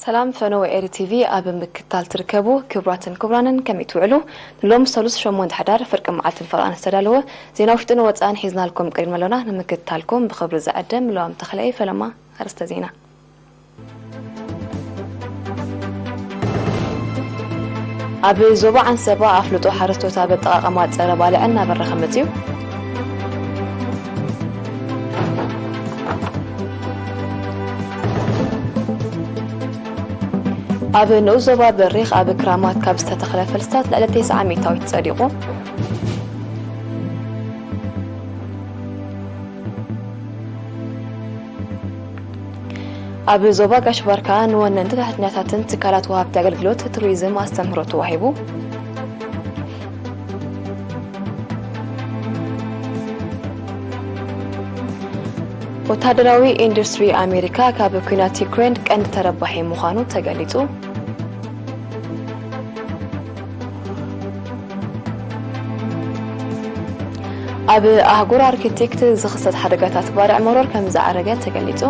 ሰላም ፈነወ ኤሪ ቲቪ ኣብ ምክትታል ትርከቡ ክቡራትን ክቡራንን፣ ከመይ ትውዕሉ? ንሎም ሰሉስ ሸሞንተ ሕዳር ፍርቂ መዓልትን ፈረቓን ዝተዳለወ ዜና ውሽጥን ወጻእን ሒዝናልኩም ቀሪብና ኣሎና። ንምክትታልኩም ብኽብሪ ዝዕደም ለዋም ተኽለየ። ፈለማ ኣርእስተ ዜና። ኣብ ዞባ ዓንሰባ ኣፍልጦ ሓረስቶት ኣብ ኣጠቓቕማ ጸረ ባልዕ እናበረኸ መጺኡ። ኣብ ንኡስ ዞባ በሪኽ ኣብ ክራማት ካብ ዝተተኽለ ፈልስታት ልዕሊ ተስዓ ሚእታዊት ጸዲቑ። ኣብ ዞባ ጋሽ ባርካ ንወነንቲ ሰራሕተኛታትን ትካላት ወሃብቲ ኣገልግሎት ቱሪዝም ኣስተምህሮ ተዋሂቡ። ወታደራዊ ኢንዱስትሪ ኣሜሪካ ካብ ኲናት ዩክሬን ቀንዲ ተረባሒ ምዃኑ ተገሊጹ። ኣብ ኣህጉር ኣርክቲክት ዝኽሰት ሓደጋታት ባርዕ መሮር ከም ዝዓረገ ተገሊጹ።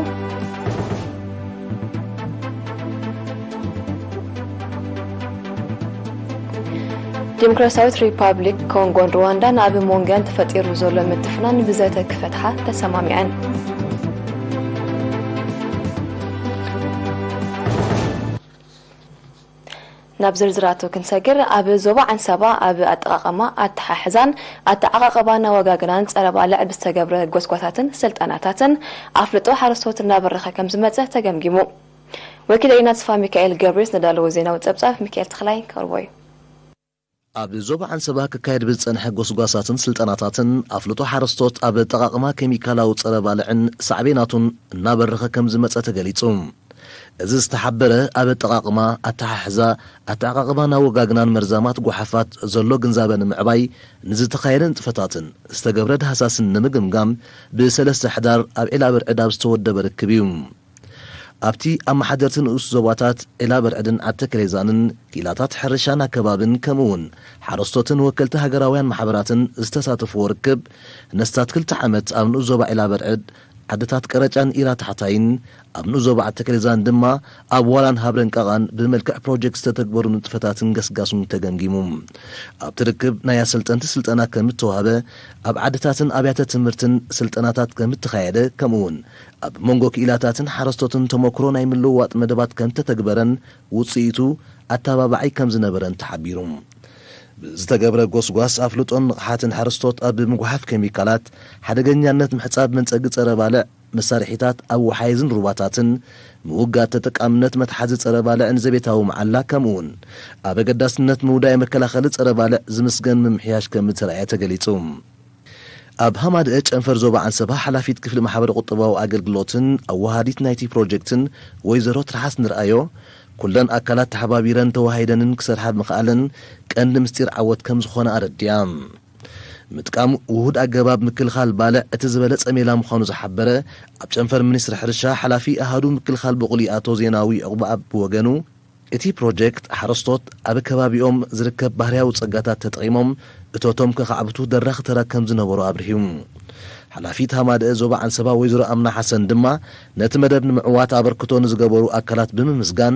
ዲሞክራሲያዊት ሪፓብሊክ ኮንጎን ሩዋንዳን ኣብ መንጎኣን ተፈጢሩ ዘሎ ምትፍናን ብዘተ ክፈትሓ ተሰማሚዐን። ናብ ዝርዝራቱ ክንሰግር፣ ኣብ ዞባ ዓንሰባ ኣብ ኣጠቓቕማ፣ ኣተሓሕዛን ኣተዓቓቕባን ኣወጋግናን ጸረ ባልዕ ብዝተገብረ ጎስጓሳትን ስልጠናታትን ኣፍልጦ ሓረስቶት እናበረኸ ከም ዝመጸ ተገምጊሙ። ወኪል ሪና ተስፋ ሚካኤል ገብሬስ ነዳለዎ ዜናዊ ጸብጻብ ሚካኤል ተኽላይ ከቕርቦ እዩ። ኣብ ዞባ ዓንሰባ ክካየድ ብዝጸንሐ ጎስጓሳትን ስልጠናታትን ኣፍልጦ ሓረስቶት ኣብ ኣጠቓቕማ ኬሚካላዊ ጸረ ባልዕን ሳዕቤናቱን እናበረኸ ከም ዝመጸ ተገሊጹ። እዚ ዝተሓበረ ኣብ ኣጠቓቕማ፣ ኣተሓሕዛ፣ ኣተዓቓቕባን ኣወጋግናን መርዛማት ጓሓፋት ዘሎ ግንዛበ ንምዕባይ ንዝተኻየደ ንጥፈታትን ዝተገብረ ዳህሳስን ንምግምጋም ብሰለስተ ሕዳር ኣብ ዒላ ብርዕድ ኣብ ዝተወደበ ርክብ እዩ። ኣብቲ ኣመሓደርቲ ንኡስ ዞባታት ዒላ ብርዕድን ዓዲ ተከሌዛንን ክኢላታት ሕርሻን ኣከባብን ከምኡ እውን ሓረስቶትን ወከልቲ ሃገራውያን ማሕበራትን ዝተሳተፍዎ ርክብ ነስታት ክልተ ዓመት ኣብ ንኡስ ዞባ ዒላ ብርዕድ ዓድታት ቀረጫን ኢራ ታሕታይን ኣብ ንኡስ ዞባ ዓዲ ተከሌዛን ድማ ኣብ ዋላን ሃብረን ቃቓን ብመልክዕ ፕሮጀክት ዝተተግበሩ ንጥፈታትን ገስጋሱን ተገምጊሙ። ኣብቲ ርክብ ናይ ኣሰልጠንቲ ስልጠና ከም እተዋህበ፣ ኣብ ዓድታትን ኣብያተ ትምህርትን ስልጠናታት ከም እተኻየደ ከምኡ እውን ኣብ መንጎ ክኢላታትን ሓረስቶትን ተመክሮ ናይ ምልውዋጥ መደባት ከም ተተግበረን ውጽኢቱ ኣተባባዓይ ከም ዝነበረን ተሓቢሩ። ብዝተገብረ ጎስጓስ ኣፍልጦን ንቕሓትን ሓረስቶት ኣብ ምጉሓፍ ኬሚካላት፣ ሓደገኛነት ምሕጻብ መንጸጊ ጸረ ባልዕ መሳርሒታት ኣብ ወሓይዝን ሩባታትን፣ ምውጋድ ተጠቃምነት መትሓዚ ጸረ ባልዕን ዘቤታዊ መዓላ ከምኡውን ኣብ ኣገዳስነት ምውዳይ መከላኸሊ ጸረ ባልዕ ዝምስገን ምምሕያሽ ከም እተራእየ ተገሊጹ። ኣብ ሃማደአ ጨንፈር ዞባ ዓንሰባ ሓላፊት ክፍሊ ማሕበረ ቁጠባዊ ኣገልግሎትን ኣወሃዲት ናይቲ ፕሮጀክትን ወይዘሮ ትርሓስ ንርኣዮ፣ ኩለን ኣካላት ተሓባቢረን ተዋሃሂደንን ክሰርሓ ምኽኣለን ቀንዲ ምስጢር ዓወት ከም ዝኾነ ኣረዲኣ። ምጥቃም ውሁድ ኣገባብ ምክልኻል ባልዕ እቲ ዝበለጸ ሜላ ምዃኑ ዝሓበረ ኣብ ጨንፈር ሚኒስትሪ ሕርሻ ሓላፊ ኣሃዱ ምክልኻል ብቑሊ ኣቶ ዜናዊ ዑቕባኣብ ብወገኑ፣ እቲ ፕሮጀክት ሓረስቶት ኣብ ከባቢኦም ዝርከብ ባህርያዊ ጸጋታት ተጠቒሞም እቶቶም ከኻዕብቱ ደራኺ ተራ ከም ዝነበሮ ኣብሪሁ። ሓላፊት ሃማደአ ዞባ ዓንሰባ ወይዘሮ ኣምና ሓሰን ድማ ነቲ መደብ ንምዕዋት ኣበርክቶ ንዝገበሩ ኣካላት ብምምስጋን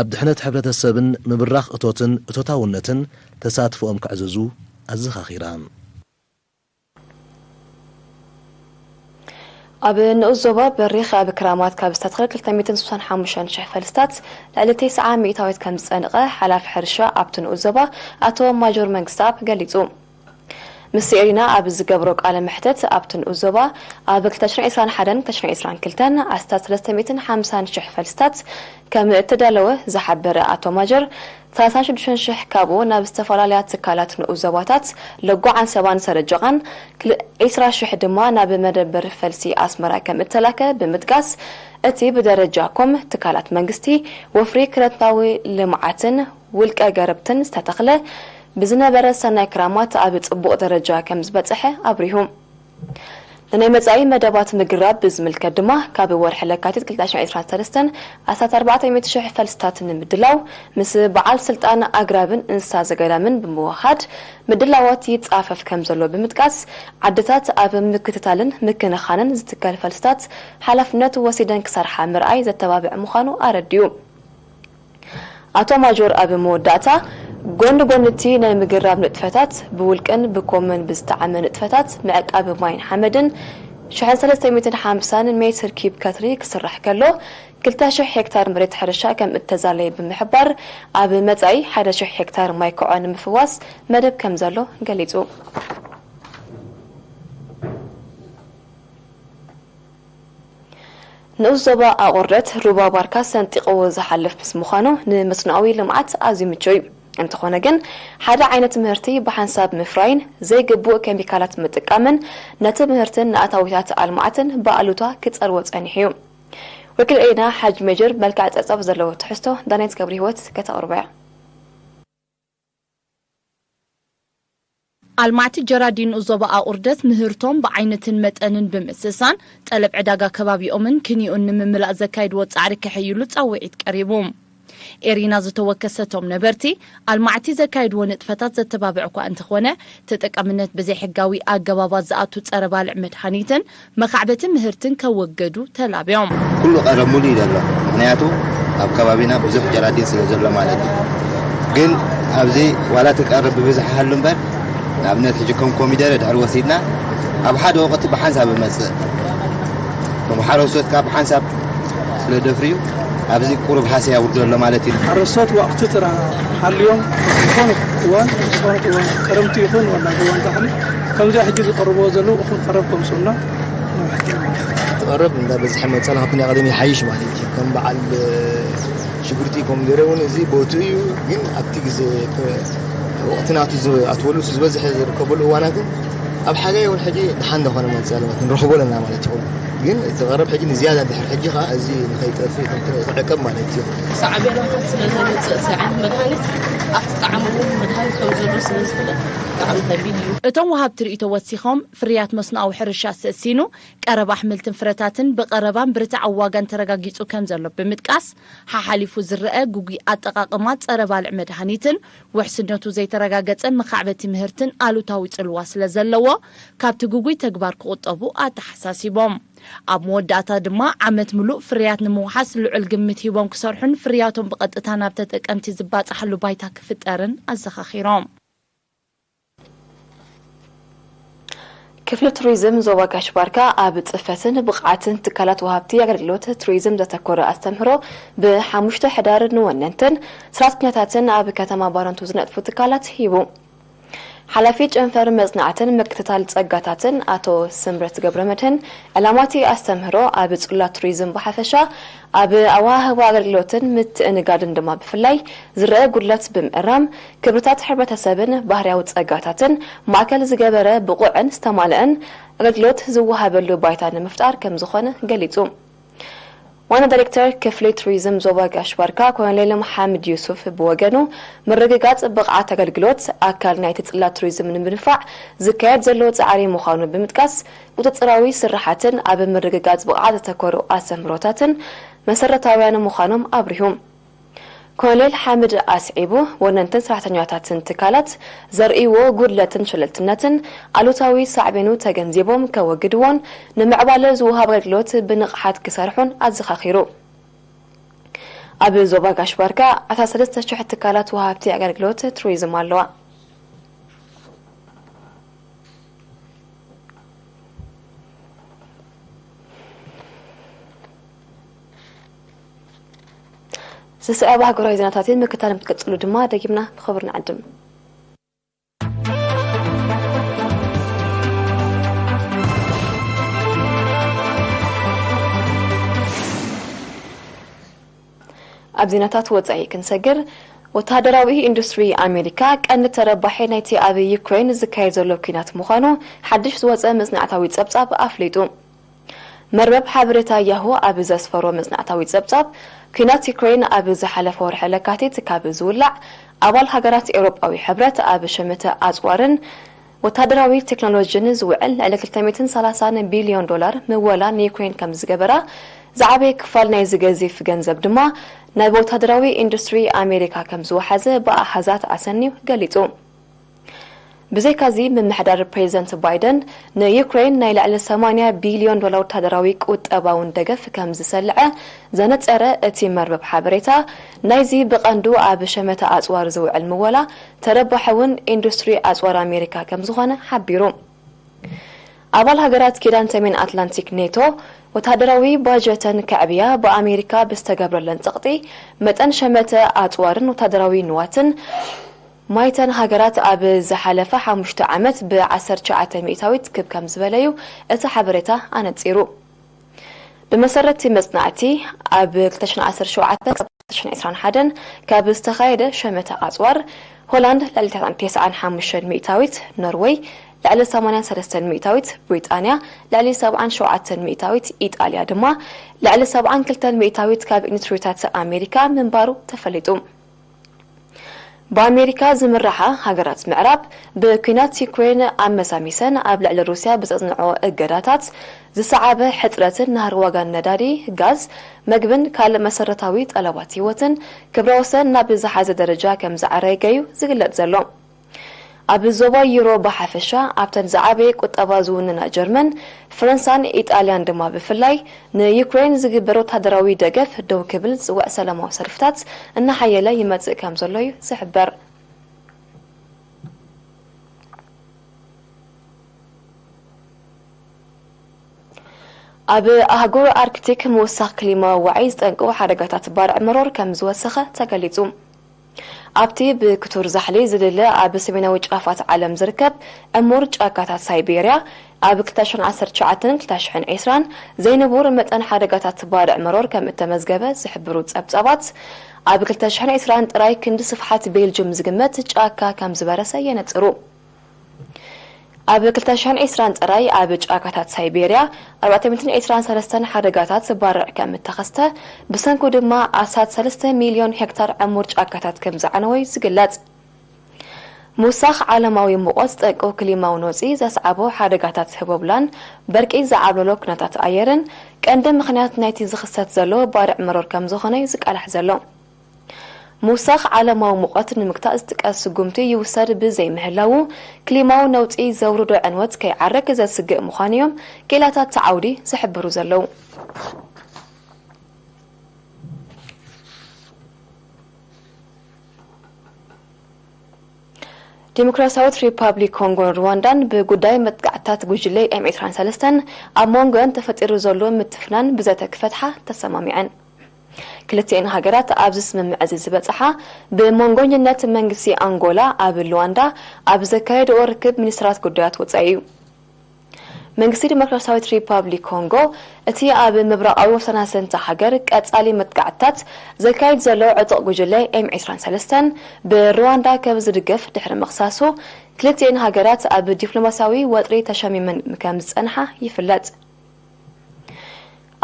ኣብ ድሕነት ሕብረተሰብን ምብራኽ እቶትን እቶታውነትን ተሳትፎኦም ከዕዘዙ ኣዘኻኺራ። ኣብ ንኡስ ዞባ በሪኽ ኣብ ክራማት ካብ ዝተተኽለ ክልተ ሚእትን ስሳን ሓሙሽተን ሽሕ ፈልስታት ልዕሊ ተስዓ ሚእታዊት ከም ዝጸንቐ ሓላፊ ሕርሻ ኣብቲ ንኡስ ዞባ ኣቶ ማጆር መንግስተኣብ ገሊጹ። ምስ ኤሪና ኣብ ዝገብሮ ቃለ መሕተት ኣብቲ ንኡስ ዞባ ኣብ ክልተ ሽሕን ዕስራን ሓደን ክልተ ሽሕን ዕስራን ክልተን ኣስታት ሰለስተ ሚእትን ሓምሳን ሽሕ ፈልስታት ከም እተዳለወ ዝሓበረ ኣቶ ማጀር፣ ሰላሳን ሽዱሽተን ሽሕ ካብኡ ናብ ዝተፈላለያ ትካላት ንኡስ ዞባታት ለጎ ዓንሰባን ሰረጆቓን፣ ክል-፣ ዕስራ ሽሕ ድማ ናብ መደበር ፈልሲ ኣስመራ ከም እተላከ ብምጥቃስ፣ እቲ ብደረጃ ኮም ትካላት መንግስቲ፣ ወፍሪ ክረምታዊ ልምዓትን ውልቀ ገረብትን ዝተተኽለ ብዝነበረ ሰናይ ክራማት ኣብ ጽቡቕ ደረጃ ከም ዝበጽሐ ኣብሪሁ። ንናይ መጻኢ መደባት ምግራብ ብዝምልከት ድማ፣ ካብ ወርሒ ለካቲት ክልተ ሽሕን ዕስራን ሰለስተን ኣስታት ኣርባዕተ ሚእቲ ሽሕ ፈልስታት ንምድላው፣ ምስ በዓል ስልጣን ኣግራብን እንስሳ ዘገዳምን ብምውሃድ ምድላዋት ይጻፈፍ ከም ዘሎ ብምጥቃስ፣ ዓድታት ኣብ ምክትታልን ምክንኻንን ዝትከል ፈልስታት ሓላፍነት ወሲደን ክሰርሓ ምርኣይ ዘተባብዕ ምዃኑ ኣረዲኡ። ኣቶ ማጆር ኣብ መወዳእታ፣ ጎኒ ጎኒ እቲ ናይ ምግራብ ንጥፈታት፣ ብውልቅን ብኮምን ብዝተዓመ ንጥፈታት ምዕቃብ ማይን ሓመድን፣ ሽሕን ሰለስተ ሚእትን ሓምሳን ሜትር ኪብ ከትሪ ክስራሕ ከሎ፣ ክልተ ሽሕ ሄክታር መሬት ሕርሻ ከም እተዛለየ ብምሕባር፣ ኣብ መጻኢ ሓደ ሽሕ ሄክታር ማይ ክዖ ንምፍዋስ መደብ ከም ዘሎ ገሊጹ። ንኡስ ዞባ ኣቑርደት ሩባ ባርካ ሰንጢቕዎ ዝሓልፍ ምስ ምዃኑ፣ ንመስኖኣዊ ልምዓት ኣዝዩ ምቹእ እዩ። እንተኾነ ግን፣ ሓደ ዓይነት ምህርቲ ብሓንሳብ ምፍራይን ዘይግቡእ ኬሚካላት ምጥቃምን፣ ነቲ ምህርትን ንኣታዊታት ኣልማዕትን ብኣሉታ ክጸልዎ ጸኒሑ እዩ። ወኪል ኤና ሓጅ ሜጀር መልክዕ ጸብጻብ ዘለዎ ትሕዝቶ ዳናይት ገብረ ህይወት ከተቕርቦ እያ። ኣልማዕቲ ጀራዲን ዞባ ኣቑርደት ምህርቶም ብዓይነትን መጠንን ብምስሳን፣ ጠለብ ዕዳጋ ከባቢኦምን ክንዮኡን ንምምላእ ዘካይድዎ ጻዕሪ ከሐይሉ ጻውዒት ቀሪቡ። ኤሪና ዝተወከሰቶም ነበርቲ፣ ኣልማዕቲ ዘካይድዎ ንጥፈታት ዘተባብዕ እኳ እንተኾነ፣ ተጠቃምነት ብዘይሕጋዊ ኣገባባት ዝኣቱ ጸረ ባልዕ መድሃኒትን መኻዕበቲ ምህርትን ከወገዱ ተላብዮም። ኩሉ ቀረብ ሙሉ እዩ ዘሎ። ምኽንያቱ ኣብ ከባቢና ብዙሕ ጀራዲን ስለ ዘሎ ማለት እዩ። ግን ኣብዚ ዋላ እቲ ቀረብ ብብዝሒ ሃሉ እምበር፣ ንኣብነት ሕጂ ከም ኮሚደረ ድሕሪ ወሲድና ኣብ ሓደ ወቕቲ ብሓንሳብ ይመጽእ። ከም ሓረስቶት ካብ ሓንሳብ ስለ ደፍርዩ ኣብዚ ቁሩብ ሃስያ ውርዶ ኣሎ ማለት እዩ። ሓረስቶት ወቕቲ ጥራ ሃልዮም ዝኾነ እዋን፣ ዝኾነ እዋን ክረምቲ ይኹን ዋላ እዋን ዛሕሊ ከምዚኣ ሕጂ ዝቐርብዎ ዘለዉ እኹል ቀረብ ከምስኡና ትቐርብ እንዳ በዝሐ መጸና ካብቲ ናይ ቀደም ይሓይሽ ማለት እዩ። ከም በዓል ሽጉርቲ ኮሚደረ እውን እዚ ቦቱ እዩ፣ ግን ኣብቲ ግዜ ወቕቲ ናቱ ዝኣትወሉ ዝበዝሐ ዝርከበሉ እዋናትን ኣብ ሓጋይ እውን ሕጂ ደሓን እንዳኾነ መፅእ ኣሎ ማለት ንረኽቦ ኣለና ማለት ይኸውን። ግን እቲ ቀረብ ሕጂ ንዝያዳ ድሕር ሕጂ ከዓ እዚ ንኸይጠፍእ ክዕቀብ ማለት እዩ። ሳዕቤናታት ስለ ዘምፅእ፣ እዚ ዓይነት መድሃኒት ኣብቲ ጣዕሚ እውን መድሃኒት ከም ዘሎ ስለ ዝፍለጥ ብጣዕሚ ከቢድ እዩ። እቶም ወሃብቲ ርእይቶ ወሲኾም፣ ፍርያት መስኖኣዊ ሕርሻ ሰሲኑ፣ ቀረብ ኣሕምልትን ፍረታትን ብቐረባን ብርትዓዊ ዋጋን ተረጋጊጹ ከም ዘሎ ብምጥቃስ፣ ሓሓሊፉ ዝረአ ግጉይ ኣጠቓቕማ ጸረ ባልዕ መድሃኒትን ውሕስነቱ ዘይተረጋገጸ መኻዕበቲ ምህርትን ኣሉታዊ ጽልዋ ስለ ዘለዎ፣ ካብቲ ግጉይ ተግባር ክቑጠቡ ኣተሓሳሲቦም። ኣብ መወዳእታ ድማ፣ ዓመት ምሉእ ፍርያት ንምውሓስ ልዑል ግምት ሂቦም ክሰርሑን ፍርያቶም ብቐጥታ ናብ ተጠቀምቲ ዝባጻሓሉ ባይታ ክፍጠርን ኣዘኻኺሮም። ክፍሊ ቱሪዝም ዞባ ጋሽ ባርካ ኣብ ጽፈትን ብቕዓትን ትካላት ወሃብቲ ኣገልግሎት ቱሪዝም ዘተኮረ ኣስተምህሮ ብሓሙሽተ ሕዳር ንወነንትን ሰራሕተኛታትን ኣብ ከተማ ባረንቱ ዝነጥፉ ትካላት ሂቡ። ሓላፊ ጨንፈር መጽናዕትን ምክትታል ጸጋታትን ኣቶ ስምረት ገብረመድህን፣ ዕላማ እቲ ኣስተምህሮ ኣብ ጽላት ቱሪዝም ብሓፈሻ፣ ኣብ ኣወሃህባ ኣገልግሎትን ምትእንጋድን ድማ ብፍላይ ዝረአ ጉድለት ብምእራም፣ ክብርታት ሕብረተሰብን ባህርያዊ ጸጋታትን ማእከል ዝገበረ ብቑዕን ዝተማልአን ኣገልግሎት ዝወሃበሉ ባይታ ንምፍጣር ከም ዝኾነ ገሊጹ። ዋና ዳይሬክተር ክፍሊ ቱሪዝም ዞባ ጋሽ ባርካ ኮሎኔል መሓመድ ዩሱፍ ብወገኑ፣ ምርግጋጽ ብቕዓት ኣገልግሎት ኣካል ናይቲ ጽላት ቱሪዝም ንምድንፋዕ ዝካየድ ዘሎ ጻዕሪ ምዃኑ ብምጥቃስ፣ ቁጽጽራዊ ስራሓትን ኣብ ምርግጋጽ ብቕዓት ዘተኮሩ ኣስተምህሮታትን መሰረታውያን ምዃኖም ኣብሪሁ። ኮሎኔል ሓምድ ኣስዒቡ፣ ወነንትን ሰራሕተኛታትን ትካላት ዘርእይዎ ጉድለትን ሸለልትነትን ኣሉታዊ ሳዕቤኑ ተገንዚቦም ከወግድዎን ንምዕባለ ዝወሃብ ኣገልግሎት ብንቕሓት ክሰርሑን ኣዘኻኺሩ። ኣብ ዞባ ጋሽ ባርካ ኣስታት ሰለስተ ሽሕ ትካላት ወሃብቲ ኣገልግሎት ቱሪዝም ኣለዋ። ዝስዕብ ሃገራዊ ዜናታት ምክታል ክትቅጽሉ ድማ ደጊምና ብኽብሪ ንዕድም። ኣብ ዜናታት ወጻኢ ክንሰግር፣ ወተሃደራዊ ኢንዱስትሪ ኣሜሪካ ቀንዲ ተረባሒ ናይቲ ኣብ ዩክሬን ዝካየድ ዘሎ ኲናት ምዃኑ ሓድሽ ዝወጸ መጽናዕታዊ ጸብጻብ ኣፍሊጡ። መርበብ ሓበሬታ ያሁ ኣብ ዘስፈሮ መጽናዕታዊ ጸብጻብ፣ ኲናት ዩክሬን ኣብ ዝሓለፈ ወርሒ ለካቲት ካብ ዝውላዕ፣ ኣባል ሃገራት ኤውሮጳዊ ሕብረት ኣብ ሸመተ ኣጽዋርን ወተሃደራዊ ቴክኖሎጂን ዝውዕል ልዕሊ ክልተ ሚእትን ሰላሳን ቢልዮን ዶላር ምወላ ንዩክሬን ከም ዝገበራ፣ ዝዓበየ ክፋል ናይዚ ገዚፍ ገንዘብ ድማ ናብ ወተሃደራዊ ኢንዱስትሪ ኣሜሪካ ከም ዝወሓዘ ብኣሃዛት ኣሰንዩ ገሊጹ። ብዘይካዚ፣ ምምሕዳር ፕሬዚደንት ባይደን ንዩክሬን ናይ ልዕሊ ሰማንያ ቢልዮን ዶላር ወታደራዊ ቁጠባውን ደገፍ ከም ዝሰልዐ ዘነጸረ እቲ መርበብ ሓበሬታ፣ ናይዚ ብቐንዱ ኣብ ሸመተ ኣጽዋር ዝውዕል ምወላ ተረባሒ እውን ኢንዱስትሪ ኣጽዋር ኣሜሪካ ከም ዝኾነ ሓቢሩ። ኣባል ሃገራት ኪዳን ሰሜን ኣትላንቲክ ኔቶ፣ ወታደራዊ ባጀተን ከዕብያ ብኣሜሪካ ብዝተገብረለን ጸቕጢ፣ መጠን ሸመተ ኣጽዋርን ወታደራዊ ንዋትን ማይተን ሃገራት ኣብ ዝሓለፈ ሓሙሽተ ዓመት ብ ዓሰርተ ትሽዓተ ሚእታዊት ክብ ከም ዝበለዩ እቲ ሓበሬታ ኣነጺሩ። ብመሰረት እቲ መጽናዕቲ፣ ኣብ ክልተ ሽሕን ዓሰርተ ሸውዓተን ክሳብ ክልተ ሽሕን ዕስራን ሓደን ካብ ዝተኻየደ ሸመተ ኣጽዋር፣ ሆላንድ ልዕሊ ተስዓን ሓሙሽተን ሚእታዊት፣ ኖርወይ ልዕሊ ሰማንያን ሰለስተን ሚእታዊት፣ ብሪጣንያ ልዕሊ ሰብዓን ሸውዓተን ሚእታዊት፣ ኢጣልያ ድማ ልዕሊ ሰብዓን ክልተን ሚእታዊት ካብ ኢንዱስትሪታት ኣሜሪካ ምንባሩ ተፈሊጡ። ብኣሜሪካ ዝምርሓ ሃገራት ምዕራብ፣ ብኲናት ዩክሬን ኣመሳሚሰን ኣብ ልዕሊ ሩስያ ብዘጽንዖ እገዳታት ዝሰዓበ ሕጽረትን ናህሪ ዋጋን ነዳዲ፣ ጋዝ፣ መግብን ካልእ መሰረታዊ ጠለባት ህይወትን ክብረ ወሰን ናብ ዝሓዘ ደረጃ ከም ዝዓረገ እዩ ዝግለጽ ዘሎ። ኣብ ዞባ ዩሮ ብሓፈሻ፣ ኣብተን ዝዓበየ ቁጠባ ዝውንና ጀርመን፣ ፈረንሳን ኢጣልያን ድማ ብፍላይ፣ ንዩክሬን ዝግበር ወታደራዊ ደገፍ ደው ክብል ዝጽውዕ ሰላማዊ ሰልፍታት እናሓየለ ይመጽእ ከም ዘሎ እዩ ዝሕበር። ኣብ ኣህጉር ኣርክቲክ ምውሳኽ ክሊማ ዋዒ ዝጠንቅቑ ሓደጋታት ባርዕ መሮር ከም ዝወሰኸ ተገሊጹ። ኣብቲ ብክቱር ዛሕሊ ዝልለ ኣብ ሰሜናዊ ጫፋት ዓለም ዝርከብ ዕሙር ጫካታት ሳይቤርያ፣ ኣብ ክልተ ሽሕን ዓሰርተ ትሽዓተን ክልተ ሽሕን ዕስራን ዘይንቡር መጠን ሓደጋታት ባርዕ መሮር ከም እተመዝገበ ዝሕብሩ ጸብጻባት፣ ኣብ ክልተ ሽሕን ዕስራን ጥራይ ክንዲ ስፍሓት ቤልጅም ዝግመት ጫካ ከም ዝበረሰ የነጽሩ። ኣብ ክልተ ሽሕን ዕስራን ጥራይ ኣብ ጫካታት ሳይቤርያ ኣርባዕተ ሚእትን ዕስራን ሰለስተን ሓደጋታት ባርዕ ከም እተኸስተ፣ ብሰንኩ ድማ ኣስታት ሰለስተ ሚልዮን ሄክታር ዕሙር ጫካታት ከም ዝዓነወ እዩ ዝግለጽ። ምውሳኽ ዓለማዊ ሙቐት ጠንቁ ክሊማዊ ነውጺ ዘስዓቦ ሓደጋታት ህቦብላን በርቂ ዝዓብለሎ ኩነታት ኣየርን ቀንዲ ምኽንያት ናይቲ ዝኽሰት ዘሎ ባርዕ መሮር ከም ዝኾነ እዩ ዝቃላሕ ዘሎ። ምውሳኽ ዓለማዊ ሙቐት ንምግታእ ዝጥቀስ ስጉምቲ ይውሰድ ብዘይምህላዉ፣ ክሊማዊ ነውጺ ዘውርዶ ዕንወት ከይዓርግ ዘስግእ ምዃኑ እዮም ክኢላታት እቲ ዓውዲ ዝሕብሩ ዘለዉ። ዲሞክራሲያዊት ሪፓብሊክ ኮንጎን ሩዋንዳን ብጉዳይ መጥቃዕትታት ጉጅለ ኤም ዕስራን ሰለስተን ኣብ መንጎአን ተፈጢሩ ዘሎ ምትፍናን ብዘተ ክፈትሓ ተሰማሚዐን። ክልቲኤን ሃገራት ኣብዚ ስምምዕ እዚ ዝበጽሓ፣ ብመንጎኝነት መንግስቲ ኣንጎላ ኣብ ሉዋንዳ ኣብ ዘካየድኦ ርክብ ሚኒስትራት ጉዳያት ወጻኢ እዩ። መንግስቲ ዲሞክራሲያዊት ሪፓብሊክ ኮንጎ፣ እቲ ኣብ ምብራቓዊ ወሰናስንቲ ሃገር ቀጻሊ መጥቃዕትታት ዘካይድ ዘሎ ዕጡቕ ጉጅለ ኤም ዕስራን ሰለስተን ብሩዋንዳ ከም ዝድገፍ ድሕሪ ምኽሳሱ፣ ክልቲኤን ሃገራት ኣብ ዲፕሎማሲያዊ ወጥሪ ተሸሚመን ከም ዝጸንሓ ይፍለጥ።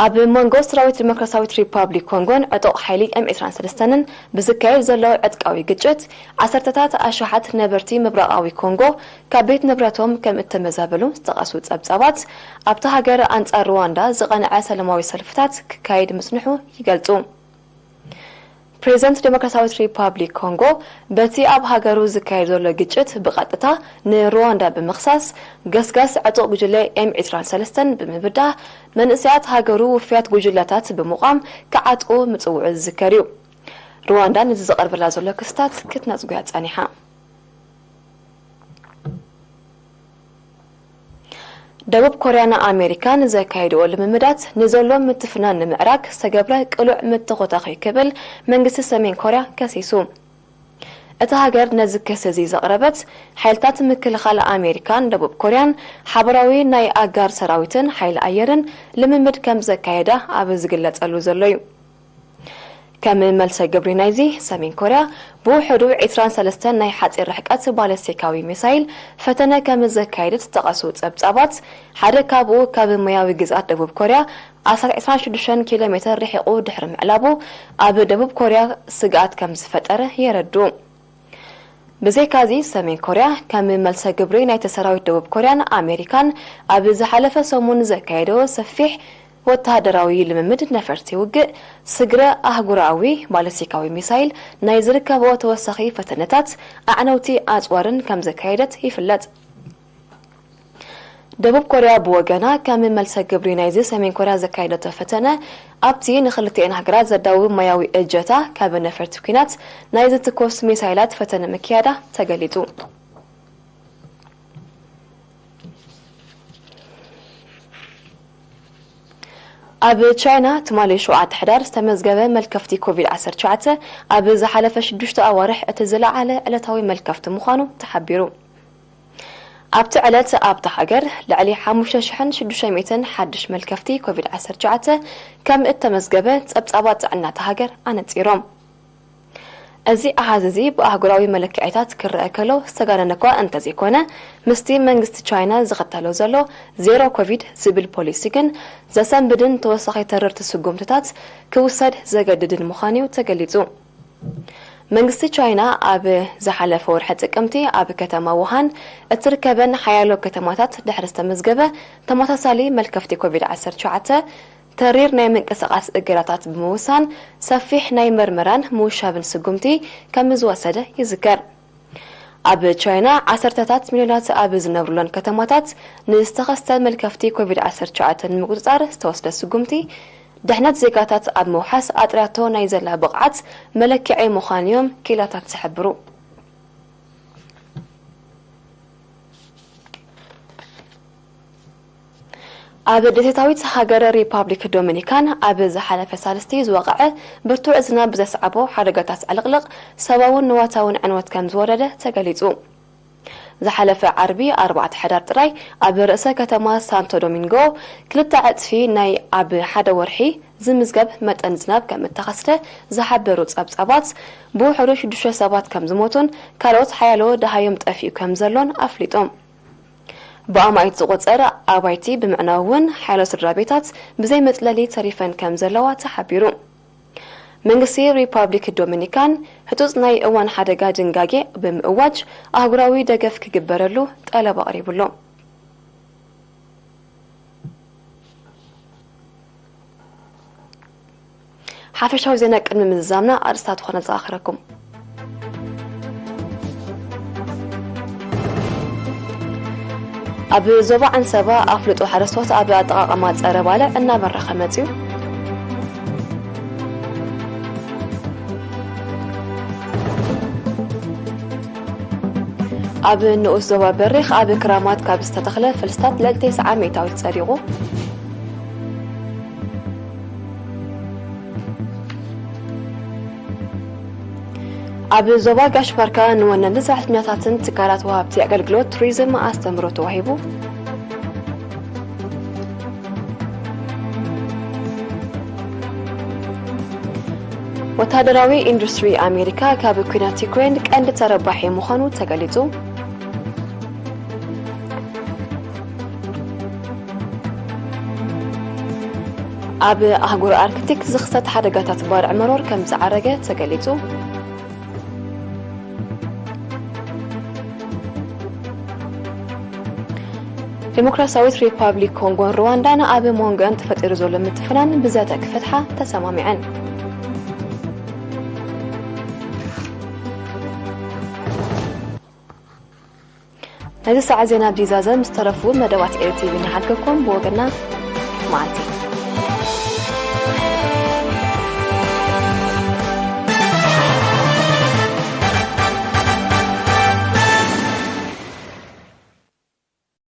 ኣብ መንጎ ሰራዊት ዲሞክራሲያዊት ሪፓብሊክ ኮንጎን ዕጡቕ ሓይሊ ኤም ዕስራን ሰለስተንን ብዝካየድ ዘሎ ዕጥቃዊ ግጭት፣ ዓሰርተታት ኣሽሓት ነበርቲ ምብራቓዊ ኮንጎ ካብ ቤት ንብረቶም ከም እተመዛበሉ ዝጠቐሱ ጸብጻባት፣ ኣብታ ሃገር ኣንጻር ሩዋንዳ ዝቐንዐ ሰላማዊ ሰልፍታት ክካየድ ምጽንሑ ይገልጹ። ፕሬዚደንት ዴሞክራሲያዊት ሪፓብሊክ ኮንጎ፣ በቲ ኣብ ሃገሩ ዝካየድ ዘሎ ግጭት ብቐጥታ ንሩዋንዳ ብምኽሳስ፣ ገስጋስ ዕጡቕ ጉጅለ ኤም ዕስራን ሰለስተን ብምብዳህ፣ መንእሰያት ሃገሩ ውፉያት ጉጅለታት ብምቋም ክዓጥቁ ምጽውዑ ዝዝከር እዩ። ሩዋንዳ ነዚ ዝቐርበላ ዘሎ ክስታት ክትነጽጎ እያ ጸኒሓ። ደቡብ ኮርያን ኣሜሪካን ዘካየድኦ ልምምዳት ንዘሎ ምትፍናን ንምዕራግ ዝተገብረ ቅሉዕ ምትኾታኺ ክብል መንግስቲ ሰሜን ኮርያ ከሲሱ። እታ ሃገር ነዚ ክሲ እዚ ዘቕረበት፣ ሓይልታት ምክልኻል ኣሜሪካን ደቡብ ኮርያን ሓበራዊ ናይ ኣጋር ሰራዊትን ሓይሊ ኣየርን ልምምድ ከም ዘካየዳ ኣብ ዝግለጸሉ ዘሎ እዩ። ከም መልሰ ግብሪ ናይዚ፣ ሰሜን ኮርያ ብውሕዱ ዕስራን ሰለስተን ናይ ሓጺር ርሕቀት ባለስቲካዊ ሚሳይል ፈተነ ከም ዘካየደት ዝጠቐሱ ጸብጻባት፣ ሓደ ካብኡ ካብ ማያዊ ግዝኣት ደቡብ ኮርያ ኣስታት ዕስራን ሽዱሽተን ኪሎ ሜተር ርሒቑ ድሕሪ ምዕላቡ፣ ኣብ ደቡብ ኮርያ ስግኣት ከም ዝፈጠረ የረድኡ። ብዘይካዚ፣ ሰሜን ኮርያ ከም መልሰ ግብሪ ናይቲ ሰራዊት ደቡብ ኮርያን ኣሜሪካን ኣብ ዝሓለፈ ሰሙን ዘካየዶ ሰፊሕ ወተሃደራዊ ልምምድ ነፈርቲ ውግእ፣ ስግረ ኣህጉራዊ ባለስቲካዊ ሚሳይል ናይ ዝርከብኦ ተወሳኺ ፈተነታት ኣዕነውቲ ኣጽዋርን ከም ዘካየደት ይፍለጥ። ደቡብ ኮርያ ብወገና፣ ከም መልሰ ግብሪ ናይዚ ሰሜን ኮርያ ዘካየደቶ ፈተነ፣ ኣብቲ ንክልቲኤን ሃገራት ዘዳውብ ማያዊ እጀታ ካብ ነፈርቲ ኲናት ናይ ዝትኮስ ሚሳይላት ፈተነ ምክያዳ ተገሊጹ። ኣብ ቻይና ትማሊ ሸውዓተ ሕዳር ዝተመዝገበ መልከፍቲ ኮቪድ ዓሰርተ ትሽዓተ ኣብ ዝሓለፈ ሽዱሽተ ኣዋርሕ እቲ ዝለዓለ ዕለታዊ መልከፍቲ ምዃኑ ተሓቢሩ። ኣብቲ ዕለት ኣብታ ሃገር ልዕሊ ሓሙሽተ ሽሕን ሽዱሽተ ሚእትን ሓድሽ መልከፍቲ ኮቪድ ዓሰርተ ትሽዓተ ከም እተመዝገበ ጸብጻባት ጥዕና እታ ሃገር ኣነጺሮም። እዚ ኣሃዝ እዚ ብኣህጉራዊ መለክዒታት ክረአ ከሎ ዝተጋነነ እኳ እንተዘይኮነ፣ ምስቲ መንግስቲ ቻይና ዝኽተሎ ዘሎ ዜሮ ኮቪድ ዝብል ፖሊሲ ግን ዘሰንብድን ተወሳኺ ተረርቲ ስጉምትታት ክውሰድ ዘገድድን ምዃኑ'ዩ ተገሊጹ። መንግስቲ ቻይና ኣብ ዝሓለፈ ወርሒ ጥቅምቲ ኣብ ከተማ ውሃን እትርከበን ሓያሎ ከተማታት ድሕሪ ዝተመዝገበ ተመሳሳሊ መልከፍቲ ኮቪድ ዓሰርተ ትሽዓተ ተሪር ናይ ምንቅስቓስ እገዳታት ብምውሳን ሰፊሕ ናይ መርመራን ምውሻብን ስጉምቲ ከም ዝወሰደ ይዝከር። ኣብ ቻይና ዓሰርተታት ሚልዮናት ኣብ ዝነብሩለን ከተማታት ንዝተኸስተ መልከፍቲ ኮቪድ ዓሰርተ ትሽዓተ ንምቁጽጻር ዝተወስደ ስጉምቲ ድሕነት ዜጋታት ኣብ ምውሓስ ኣጥርያቶ ናይ ዘላ ብቕዓት መለክዒ ምዃኑ'ዮም ኪላታት ዝሕብሩ። ኣብ ደሴታዊት ሃገር ሪፓብሊክ ዶሚኒካን ኣብ ዝሓለፈ ሳልስቲ ዝወቕዐ ብርቱዕ ዝናብ ብዘስዓቦ ሓደጋታት ዕልቕልቕ ሰብኣውን ንዋታውን ዕንወት ከም ዝወረደ ተገሊጹ። ዝሓለፈ ዓርቢ ኣርባዕተ ሕዳር ጥራይ ኣብ ርእሰ ከተማ ሳንቶ ዶሚንጎ ክልተ ዕጽፊ ናይ ኣብ ሓደ ወርሒ ዝምዝገብ መጠን ዝናብ ከም እተኸስተ ዝሓበሩ ጸብጻባት፣ ብውሕዱ ሽዱሽተ ሰባት ከም ዝሞቱን ካልኦት ሓያሎ ደሃዮም ጠፊኡ ከም ዘሎን ኣፍሊጦም። ብኣማኢት ዝቑጸር ኣባይቲ ብምዕናው እውን ሓያሎ ስድራ ቤታት ብዘይ መጽለሊ ተሪፈን ከም ዘለዋ ተሓቢሩ። መንግስቲ ሪፓብሊክ ዶሚኒካን ህጹጽ ናይ እዋን ሓደጋ ድንጋጌ ብምእዋጅ ኣህጉራዊ ደገፍ ክግበረሉ ጠለብ ኣቕሪቡ ኣሎ። ሓፈሻዊ ዜና ቅድሚ ምዝዛምና ኣርእስታቱ ክነዘኻኽረኩም። ኣብ ዞባ ዓንሰባ ኣፍልጦ ሓረስቶት ኣብ ኣጠቓቕማ ጸረ ባልዕ እናበረኸ መጺኡ። ኣብ ንኡስ ዞባ በሪኽ ኣብ ክራማት ካብ ዝተተኽለ ፈልስታት ልዕሊ ተስዓ ሚእታዊት ጸዲቑ። ኣብ ዞባ ጋሽ ባርካ ንወነንቲ ሰራሕተኛታትን ትካላት ወሃብቲ ኣገልግሎት ቱሪዝም ኣስተምህሮ ተዋሂቡ። ወታደራዊ ኢንዱስትሪ ኣሜሪካ ካብ ኲናት ዩክሬን ቀንዲ ተረባሒ ምዃኑ ተገሊጹ። ኣብ ኣህጉር ኣርክቲክ ዝኽሰት ሓደጋታት ባርዕ መሮር ከም ዝዓረገ ተገሊጹ። ዲሞክራሲያዊት ሪፓብሊክ ኮንጎን ሩዋንዳን ኣብ መንጎኣን ተፈጢሩ ዘሎ ምትፍናን ብዘተ ክፈትሓ ተሰማሚዐን። ነዚ ሰዓት ዜና ኣብዚ ዛዘም ዝተረፉ መደባት ኤሪ ቲቪ ንሓልከኩም። ብወገና መዓልቲ